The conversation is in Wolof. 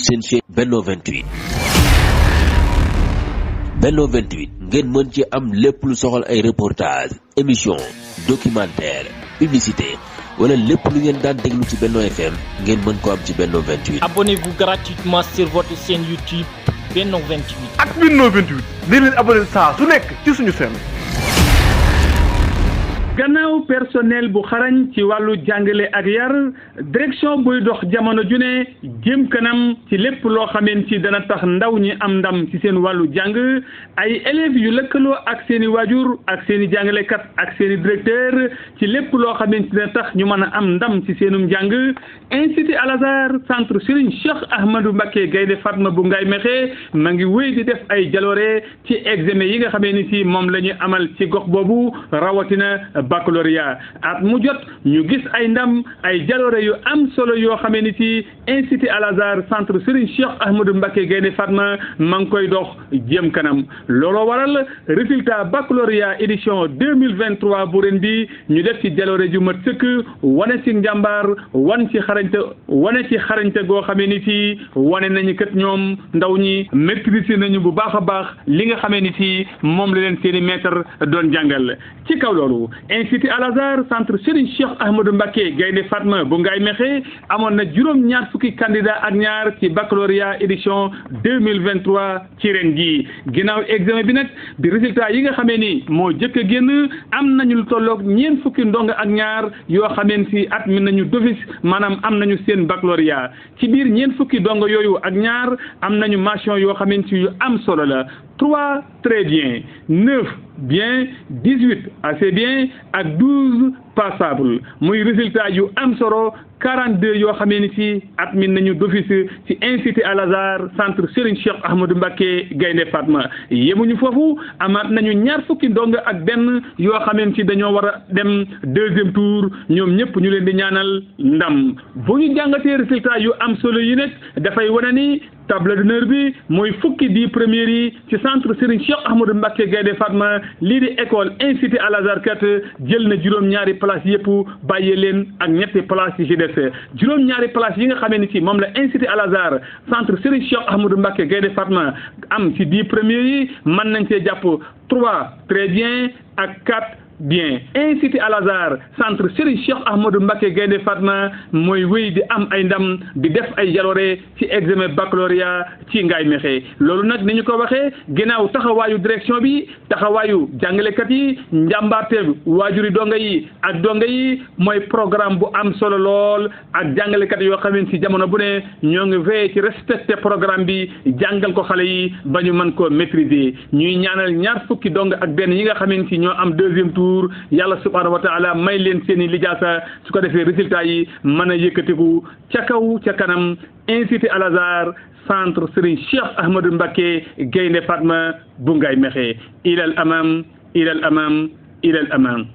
seen chaîne Benno 28. Benno 28 ngeen mën ci am lépp lu soxal ay reportage émission documentaire publicité wala lépp lu ngeen daan déglu ci Benno FM ngeen mën ko am ci Benno 28. Abonnez-vous gratuitement sur votre chaîne YouTube Benno 28. ak Benno 28 di leen abonné saa su nekk ci suñu chaîne. gannaaw personnel bu xarañ ci wàllu jàngale ak yar direction buy dox jamono ju ne jëm kanam ci lépp loo xameen ci dana tax ndaw ñi am ndam ci seen wàllu jàng ay élèves yu lëkkaloo ak seen i waajur ak seen i jàngalekat ak seen i directeur ci lépp loo xameen ci dana tax ñu mën a am ndam ci seenum njàng Institut Al Azhar centre Serigne Cheikh Ahmadou Mbacké Gaynde Fatma bu Ngaye Mékhé ma ngi wéy di def ay jaloore ci examen yi nga xamee ni ci moom la ñu amal ci gox boobu rawatina baccalauréat at mu jot ñu gis ay ndam ay jaloore yu am solo yoo xamee ni ci Institut Al Azhar centre Serigne Cheikh Ahmadou Mbacké Gaynde Fatma ma ngi koy dox jëm kanam looloo waral résultat baccalauréat édition 2023 bu ren bi ñu def ci jaloore ju mat sëkk wane ci njàmbaar wane ci xarañte goo xamee ni ci wane nañu kat ñoom ndaw ñi maîtriser nañu bu baax a baax li nga xamee ni ci moom la leen seeni maître doon jàngal ci kaw loolu Institut Al Azhar centre Serigne Cheikh Ahmadou Mbacké Gaynde Fatma bu Ngaye Mékhé amoon na juróom-ñaar fukki candidat ak ñaar ci baccalauréat édition 2023 ci ren jii ginnaaw examen bi nag di résultat yi nga xamee ni moo jëkk a génn am nañu lu tolloog ñeent fukki ndongo ak ñaar yoo xameen si at mi nañu d'office maanaam am nañu seen baccalauréat ci biir ñeent fukki ndongo yooyu ak ñaar am nañu mention yoo xameen si yu am solo la 3 très bien 9 bien 18 assez bien ak 12 passable muy résultat yu am solo 42 yoo xamee ni ci admis nañu d'office ci Institut Al Azhar centre Serigne Cheikh Ahmadou Mbacké Gaynde Fatma yemuñu foofu amaat nañu ñaar fukki ndongo ak benn yoo xamee ni ci dañoo war a dem deuxième tour ñoom ñëpp ñu leen di ñaanal ndam bu ñu jàngatee résultat yu am solo yi nag dafay wane ni table d'honneur bi mooy fukki 10 premiers yi ci centre Serigne Cheikh Ahmadou Mbacké Gaynde Fatma lii di école Institut Al Azhar kat jël na juróom-ñaari place yëpp bàyyee leen ak ñetti place yi ci des juróom-ñaari place yi nga xamee ni ci moom la Institut Al Azhar centre Serigne Cheikh Ahmadou Mbacké Gaynde Fatma am ci 10 premiers yi mën nañ cee jàpp 3 très bien ak 4 bien Institut Al Azhar centre Serigne Cheikh Ahmadou Mbacké Gaynde Fatma mooy wéy di am ay ndam di def ay jaloore ci examen baccalauréat ci Ngaye Mékhé loolu nag ni ñu ko waxee ginnaaw taxawaayu direction bi taxawaayu jàngalekat yi njàmbaarte waajuri donga yi ak donga yi mooy programme bu am solo lool ak jàngalekat yoo xam ne ci jamono bu ne ñoo ngi veillé ci respecté programme bi jàngal ko xale yi ba ñu mën koo maîtriser ñuy ñaanal ñaar fukki donga ak benn yi nga xam ne ci ñoo am deuxième tour yàlla subhanahu wa taala may leen seeni lijaasa su ko defee résultat yi mën a yëkkatiku ca kaw ca kanam Institut Al Azhar centre Serigne Cheikh Ahmadou Mbacké Gaynde Fatma bu Ngaye Mékhé ilal amam ilal amam ilal amam